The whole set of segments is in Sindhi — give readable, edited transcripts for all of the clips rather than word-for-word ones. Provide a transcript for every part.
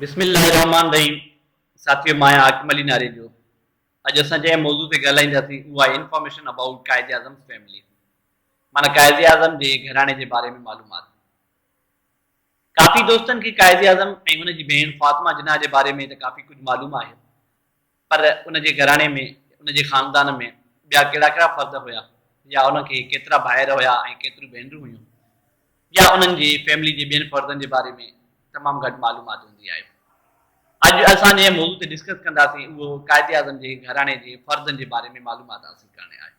بسم الله الرحمٰن الرحيم ساٿيو مان آهيان حاڪم علي ناريجو اڄ اسان جنهن موضوع تي ڳالهائينداسين اهو آهي انفارميشن ابائوٽ قائد اعظمز فيملي معنيٰ قائد اعظم جي گهراڻي جي باري ۾ معلومات. ڪافي دوستن کي قائد اعظم ۽ ان جي ڀيڻ فاطمه جناح جي باري ۾ ته ڪافي ڪجهه معلوم آهي پر ان جي گهراڻي ۾ ان جي خاندان ۾ ٻيا ڪهڙا ڪهڙا فرد هيا يا ان کي ڪيترا ڀائر هيا ۽ ڪيتريون ڀينرون هيون يا انهن جي فيملي جي ٻين فردن جي باري ۾ تمام گهٽ معلومات هوندي آهي. اڄ اسان جنهن موضوع تي ڊسڪس ڪنداسين اهو قائد اعظم جي گهراڻي جي فردن جي باري ۾ معلومات حاصل ڪرڻ آهي.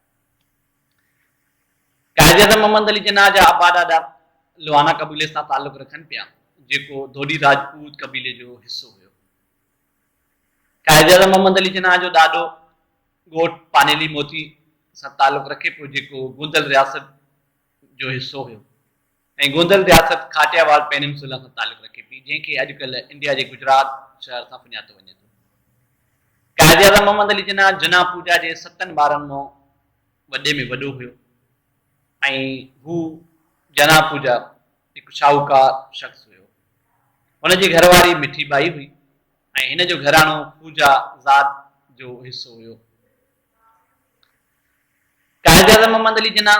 قائد اعظم محمد علي جناح جا ابا ڏاڏا لوانا قبيلي سان تعلق رکن پيا جيڪو ڌوڏي راجپوت قبيلي جو حصو هيو. قائد اعظم محمد علي جناح جو ڏاڏو ڳوٺ پانيلي موتي سان تعلق رکي پيو جيڪو گوندل رياست جو حصو هيو ۽ گوندل رياست کاٽياواڙ پيننسولا سان تعلق رکي پئي جنهن کي اڄڪلهه انڊيا جي گجرات شهر سان سڃاتو وڃي ٿو. قائد اعظم محمد علي جناح جناح پوجا جي ستن ٻارن مان وڏي ۾ وڏو هيو ۽ هو جناح پوجا هڪ شاهوڪار شخص هيو. هن جي گهر واري مٺي ٻائي هئي ۽ هن جو گهراڻو پوجا ذات جو حصو هيو. قائد اعظم محمد علي جناح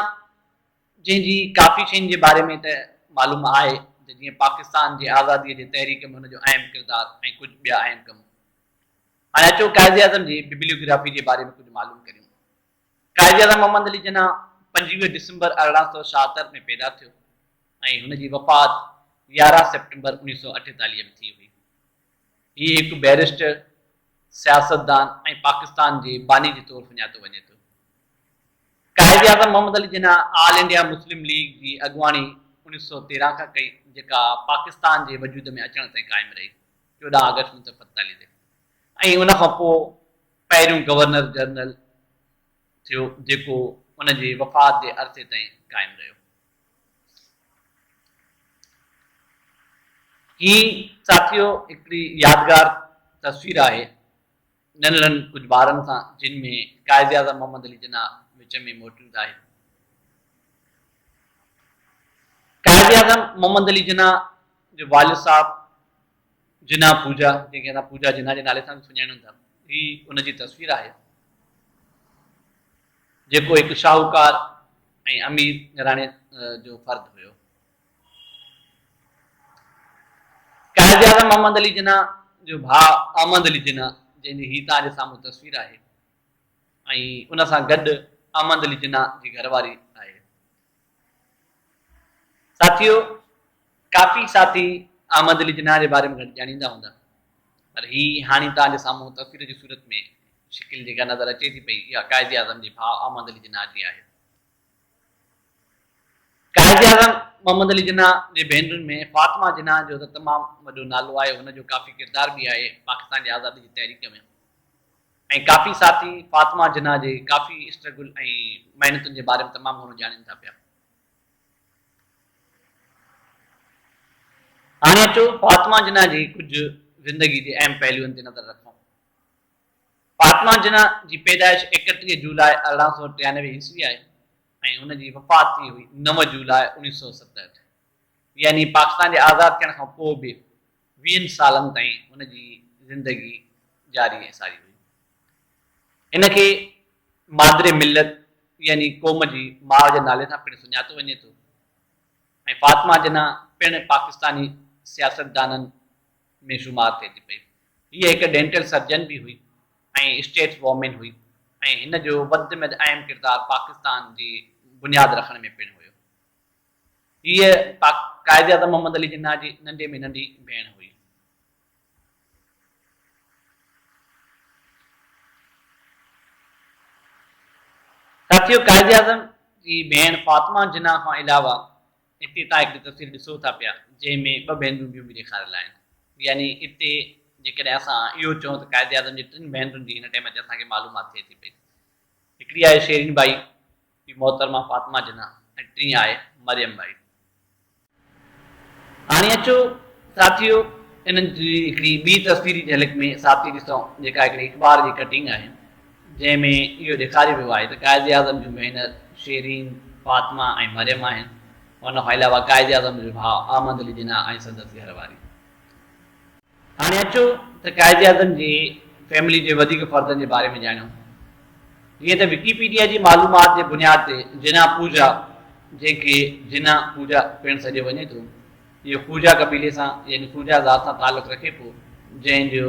جنهن جي ڪافي شين جي باري ۾ ته معلوم آهي ته جيئن پاڪستان جي آزادي جي تحريڪ ۾ هن جو اهم ڪردار ۽ ڪجهه ٻيا اهم ڪم. هاڻي اچو قائد اعظم جي ببليوگرافي جي باري ۾ ڪجهه معلوم ڪريون. قائد اعظم محمد علي جناح 25 ڊسمبر 1876 ۾ پيدا ٿيو ۽ هن جي وفات 11 سيپٽمبر 1948 ۾ ٿي هئي. هي هڪ بئريسٽر، سياستدان ۽ پاڪستان جي باني جي طور سڃاتو وڃي ٿو. Quaid Azam Muhammad Ali Jinnah all India Muslim league جي اڳواڻي 1913 کان ڪئي جيڪا پاڪستان جي وجود ۾ اچڻ تائين قائم رهي 14 آگسٽ 1947 تي ۽ ان کان پوء پهريون گورنر جنرل ٿيو جيڪو ان جي وفات جي عرصي تائين قائم رهيو. هي ساٿيو هڪڙي يادگار تصوير آهي ننڍڙن ڪجهه ٻارن سان جن ۾ قائد اعظم محمد علي جناح وچ ۾ موجود آهي. قائد اعظم محمد علي جناح جو والد صاحب جناح پوجا جنهن کي اسان پوجا جناح جي نالي سان به سڃاڻون ٿا هي ان جي تصوير آهي جيڪو هڪ شاهوڪار ۽ امير گهراڻي جو فرد هيو. قائد اعظم محمد علي جناح جو ڀاء احمد علي جناح جنهن جي هي توهان جي سامهون تصوير آهي ۽ ان سان گڏ احمد علي جناح جي گهر واري آهي. ساٿيو ڪافي ساٿي احمد علي جناح جي باري ۾ گهٽ ڄاڻيندا هوندا پر هي هاڻي توهان جي سامهون تصوير جي صورت ۾ شڪل جيڪا نظر اچي ٿي پئي اها قائد اعظم جي ڀاء احمد علي جناح جي آهي. قائد اعظم محمد علي جناح جي ڀينرن ۾ فاطمه جناح جو ته تمام وڏو نالو آهي، هن جو ڪافي ڪردار به آهي پاڪستان جي آزادي جي تحريڪ ۾ ۽ ڪافي ساٿي فاطمه جناح جي ڪافي اسٽرگل ۽ محنتن جي باري ۾ تمام گهڻو ڄاڻين ٿا پيا. هاڻي اچو فاطمه جناح جي ڪجهه زندگي جي اهم پهلوئن تي نظر رکون. فاطمه جناح جي پيدائش 31 جولاء 1893 عيسوي آهي ۽ هن جي وفات ٿي هئي 9 جولاء 1967 يعني پاڪستان جي آزاد ٿيڻ کان پوء به ويهن سالن تائين هن جي زندگي جاري ۽ ساري هئي. هن کي مادر ملت يعني قوم جي ماء جي نالي سان پڻ سڃاتو وڃي ٿو ۽ فاطمه جناح پڻ پاڪستاني سياستدانن ۾ شمار ٿئي ٿي پئي. هيء هڪ ڊينٽل سرجن به هئي ۽ اسٽيٽس وومين هئي ۽ هن جو وڌ ۾ وڌ اهم ڪردار پاڪستان جي بنياد رکڻ ۾ پڻ هيو. هيء قائد اعظم محمد علي جناح جي ننڍي ۾ ننڍي ڀيڻ هئي. ساٿيو قائد اعظم جي ڀيڻ فاطمه جناح کان علاوه هتي توهان هڪڙي تصوير ڏسو ٿا پيا جنهن ۾ ٻه ڀينرون ٻيون به ڏيکاريل آهن يعني اتي جيڪڏهن اسان اهو چئون ته قائد اعظم جي ٽن ڀينرن جي هن ٽيم تي اسان کي معلومات ٿئي ٿي پئي هڪڙي آهي شيرين ٻائي ٻي محترمه فاطمه جناح ۽ ٽين آهي مريم ٻائي. هاڻي اچو ساٿيو انهن جي هڪڙي ٻي تصويري جهلڪ ۾ ساٿي ڏسون جيڪا هڪڙي اخبار جي ڪٽنگ آهي جنهن ۾ اهو ڏيکاريو ويو آهي ته قائد اعظم جون ڀينر شيرين، فاطمه ۽ مريم آهن ان کان علاوه قائد اعظم جو ڀاء احمد علي جناح ۽ سندس گهر واري. هاڻي اچو ته قائداعظم جي فيملي جي وڌيڪ فردن جي باري ۾ ڄاڻيون. جيئن ته وڪيپيڊيا جي معلومات جي بنياد تي جناح پوجا، جنهن کي جناح پوجا پڻ سڏيو وڃي ٿو، اهو خوجا قبيلي سان يعني خوجا ذات سان تعلق رکي پيو، جنهن جو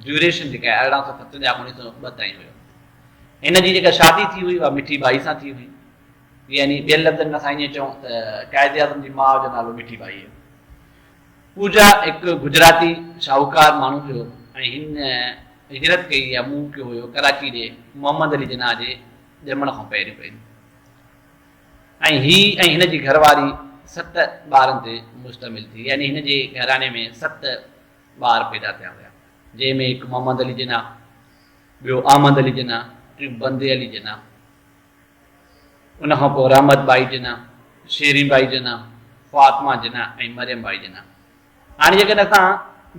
ڊيوريشن جيڪا آهي 1857 کان 1902 تائين هيو. هن جي جيڪا شادي ٿي هئي اها مٺي ٻائي سان ٿي هئي. يعني ٻين لفظن ۾ اسان ائين چئون ته قائداعظم جي ماء جو نالو مٺي ٻائي هيو. پوجا هڪ گجراتي شاهوڪار ماڻهو هيو ۽ هن هجرت ڪئي يا موو ڪيو هيو ڪراچي ڏي محمد علي جناح جي ڄمڻ کان پهريون پهريون ۽ هي ۽ هن جي گهر واري ست ٻارن تي مشتمل ٿي يعني هن جي گهراڻي ۾ ست ٻار پيدا ٿيا هيا جنهن ۾ هڪ محمد علي جناح، ٻيو احمد علي جناح، ٽيون بندي علي جناح، ان کان پوء رحمت ٻائي جناح، شيرين ٻائي جناح، فاطمه جناح ۽ مريم ٻائي جناح. هاڻي جيڪڏهن اسان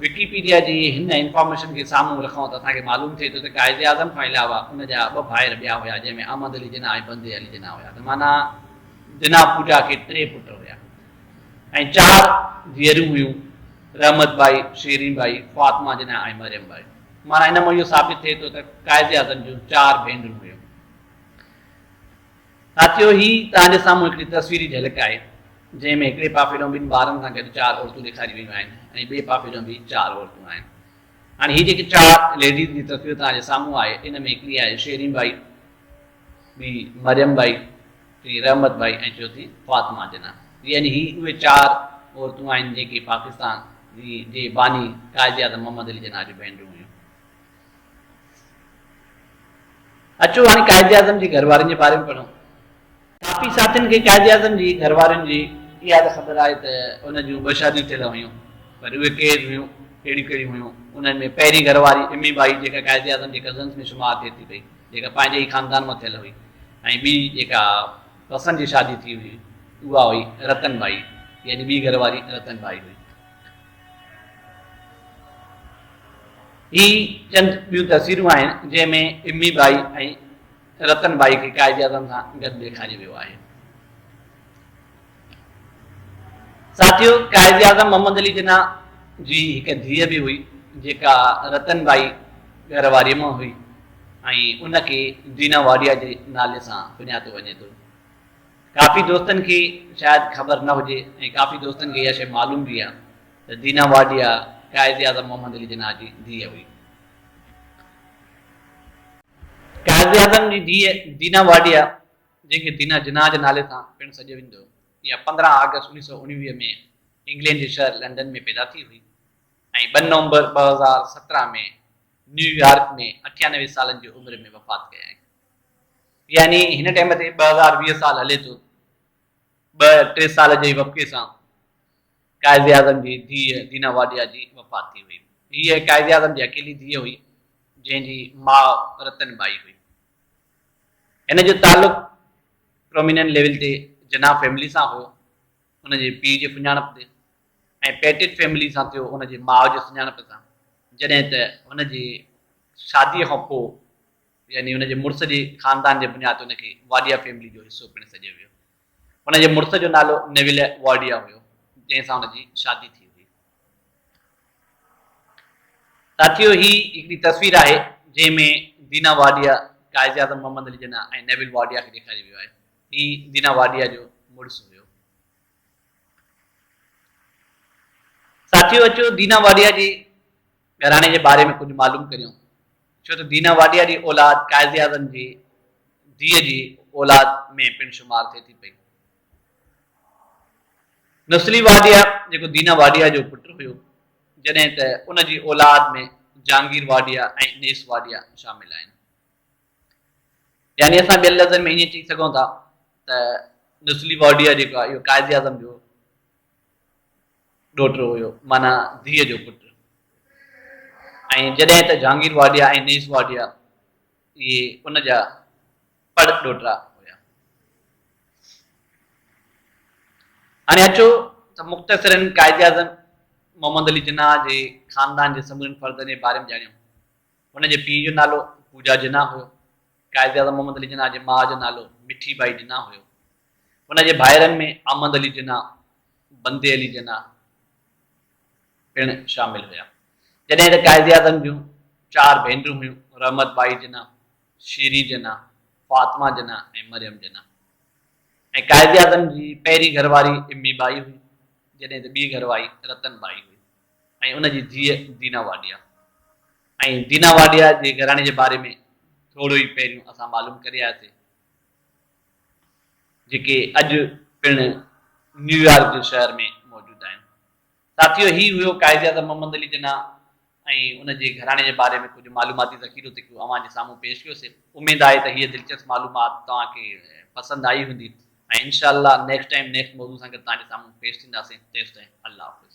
وڪيپيڊيا جي هن انفارميشن کي سامهون رکون ته اسان کي معلوم ٿئي ٿو ته قائد اعظم کان علاوه ان جا ٻه ڀائر ٻيا هيا جنهن ۾ احمد علي جناح ۽ بندي علي جناح هيا ته معنيٰ جناح پوجا کي ٽي پٽ هيا ۽ چار ڌيئرون هيون رحمت ٻائي، شيرين ٻائي، فاطمه جناح ۽ مريم ٻائي. معنيٰ ان مان اهو ثابت ٿئي ٿو ته قائد اعظم جون چار ڀينرون هيون. ساٿيو هي توهان جي سامهون هڪڙي تصويري جهلڪ آهي جنهن ۾ هڪڙي پاسي ڏانهن ٻن ٻارن سان گڏ چار عورتون ڏيکاريون ويون آهن ۽ ٻئي پاسي ڏانهن به چار عورتون آهن. هاڻي هي جيڪي چار ليڊيز جي تصوير توهان جي سامهون آهي ان ۾ هڪڙي آهي شيرين ٻائي، ٻي مريم ٻائي، ٽين رحمت ٻائي ۽ چوٿين فاطمه جناح. يعني هي اهي چار عورتون آهن جيڪي پاڪستان جي باني قائد اعظم محمد علي جناح جون ڀينرون هيون. اچو هاڻي قائد اعظم جي گهر وارن جي باري ۾ پڙهون. ڪافي ساٿين کي قائد اعظم جي گهر وارن جي اها ته خبر آهي ته ان جون ٻه شاديون ٿيل هيون پر اهي ڪير هيون، ڪهڙيون ڪهڙيون هيون. انهن ۾ پهرين گهر واري امي ٻائي جيڪا قائد اعظم جي ڪزنس ۾ شمار ٿئي ٿي پئي جيڪا پنهنجي ئي خاندان مان ٿيل هئي ۽ ٻي جيڪا پسند جي شادي ٿي هئي اها هئي رتن ٻائي يعني ٻي گهر واري رتن ٻائي هئي. هي چند ٻيون تصويرون آهن جنهن ۾ امي ٻائي ۽ رتن ٻائي کي قائد اعظم سان گڏ ڏيکاريو ويو آهي. ساٿيو قائد اعظم محمد علي جناح جي هڪ ڌيء به هئي جيڪا رتن ٻائي گهر واريء مان هئي ۽ ان کي دينا واڊيا جي نالي سان سڃاتو وڃي ٿو. ڪافي دوستن کي شايد خبر نه هجي ۽ ڪافي دوستن کي اها شيء معلوم به آهي ته دينا واڊيا قائد اعظم محمد علي جناح جي ڌيء هئي. قائد اعظم جي ڌيء دينا واڊيا جنهن کي دينا جناح جي نالي سان پڻ سڏيو ويندو هو، اها 15 آگسٽ 1919 ۾ انگلينڊ جي شهر لنڊن ۾ پيدا ٿي هئي ۽ 2 نومبر 2017 ۾ نيويارڪ ۾ 98 سالن جي عمر ۾ وفات ڪيائين. يعني هن ٽائيم تي 2020 سال هلي ٿو، ٻه ٽي سال جي وقفي سان قائد اعظم جي ڌيء دينا واڊيا جي وفات ٿي وئي. هيء قائد اعظم جي اڪيلي ڌيء هئي، جنهن جي ماء رتن ٻائي هئي. هن جو تعلق پروميننٽ ليول تي جناح فيملي سان هيو، ان جي پيء جي سڃاڻپ تي ۽ پيٽيٽ فيملي سان ٿيو ان جي ماء جي سڃاڻپ سان، جڏهن ته هن جي شاديء کان پوء يعني هن جي مڙس جي خاندان جي بنياد تي هن کي واڊيا فيملي جو حصو پڻ سڏيو ويو. هن جي مڙس جو نالو نيول واڊيا هيو، جنهن سان هن جي شادي ٿي هئي. ساٿيو هي هڪڙي تصوير آهي جنهن ۾ دينا واڊيا، قائد اعظم محمد علي جناح ۽ نيول واڊيا کي ڏيکاريو ويو آهي. هي دينا واڊيا جو مڙس هيو. ساٿيو اچو دينا واڊيا جي گهراڻي جي باري ۾ ڪجهه معلوم ڪريون. ڇو ته دينا واڊيا جي اولاد قائد اعظم جي ڌيء جي اولاد ۾ پڻ شمار ٿئي ٿي پئي. نسلي واڊيا جيڪو دينا واڊيا جو پٽ هيو، جڏهن ته ان جي اولاد ۾ جهانگير واڊيا ۽ نيس واڊيا شامل آهن. يعني اسان ٻين لفظن ۾ ائين چئي سگهون ٿا ته نسلي واڊيا جيڪو آهي اهو قائد اعظم جو ڏوهٽو هيو معنيٰ ڌيء جو پٽ ۽ جڏهن ته جهانگير واڊيا ۽ نيس واڊيا اهي ان جا پڙ ڏوهٽا هيا. هاڻي اچو ته مختصراً قائد اعظم محمد علي جناح جي خاندان جي سمورن فردن جي باري ۾ ڄاڻيون. هن جي پيء جو نالو پوجا جناح هيو. قائد اعظم محمد علي جناح جي ماء جو نالو مٺي ٻائي جناح هيو. هن جي ڀائرن ۾ احمد علي جناح، بندي علي جناح پڻ شامل هيا. جڏهن ته قائداعظم جون چار ڀينرون هيون، رحمت ٻائي جناح، شيرين جناح، فاطمه جناح ۽ مريم جناح ۽ قائداعظم جي پهرين گهر واري امي ٻائي هئي، جڏهن ته ٻي گهر واري رتن ٻائي هئي ۽ ان جي ڌيء دينا واڊيا ۽ دينا واڊيا جي گهراڻي جي باري ۾ ٿورو ئي پهريون اسان معلوم ڪري آياسين، جيڪي اڄ پڻ نيويارڪ جي شهر ۾ موجود آهن. ساٿيو هي هيو قائداعظم محمد علي جناح ۽ ان جي گهراڻي جي باري ۾ ڪجهه معلوماتي ذخيرو جيڪو اوهان جي سامهون پيش ڪيوسي. اميد آهي ته هيء دلچسپ معلومات توهان کي پسند آئي هوندي ۽ انشاء الله نيڪسٽ ٽائيم نيڪسٽ موضوع سان گڏ توهان جي سامهون پيش ٿينداسين تيستائين الله حافظ.